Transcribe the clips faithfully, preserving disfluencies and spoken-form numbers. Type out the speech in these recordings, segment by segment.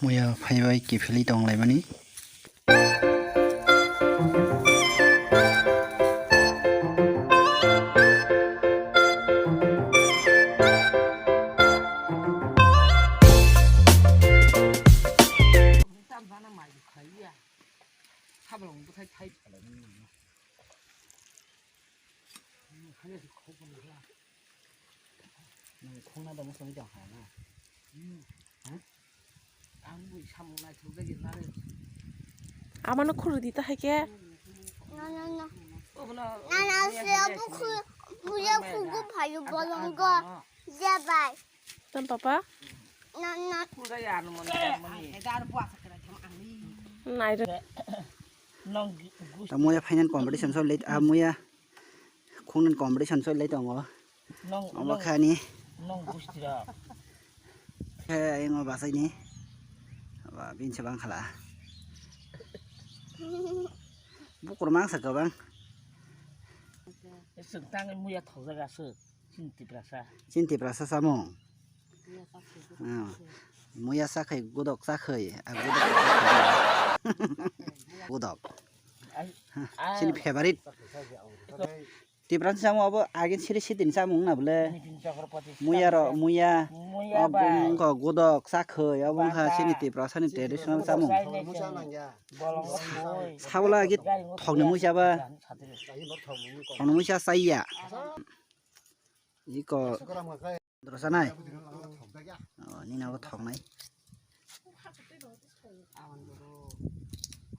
Muya phaibai kiphilwi tonglaimani. Nang khungna da musa mi tong kha na. Hmm. Ha? Ang bui samung naithok jagir na re. Amano khuru di ta hai khe. Na na na. Obono na na se abu khu buya khu gu phayu bolong go. Jabai. Tam papa? Na na. Khuru ya no mon mon ni. Nai re. Nong gu- gu- Ta muya final competition so late ah muya. Khungni competition so late tongo. Nong Omo nong khani. Nong gusti ra. Khe ayang o basaini. Ba bin se bang khala. Bukur mang sa gabang. Sung tang muya thok jaga se. Chin Tiprasa. Chin Tiprasa samung. Ah, muya sakhai godok sakhai, ah, godok. Godok. Ai, ah. Chini favorite. Tiprasa samung abo agin siri sitin samung na bole. Nibin Chakraborty. Muya ro, muya. Muya bai. Wngkha godok sakhai, abo wngkha chini Tiprasa ni traditional samung. Bolong boi. Sabula agi thokni muisa ba. Thokni muisa saiya. Iko. Dorosa nai. Oh, nini abo thoknai.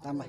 Tambai.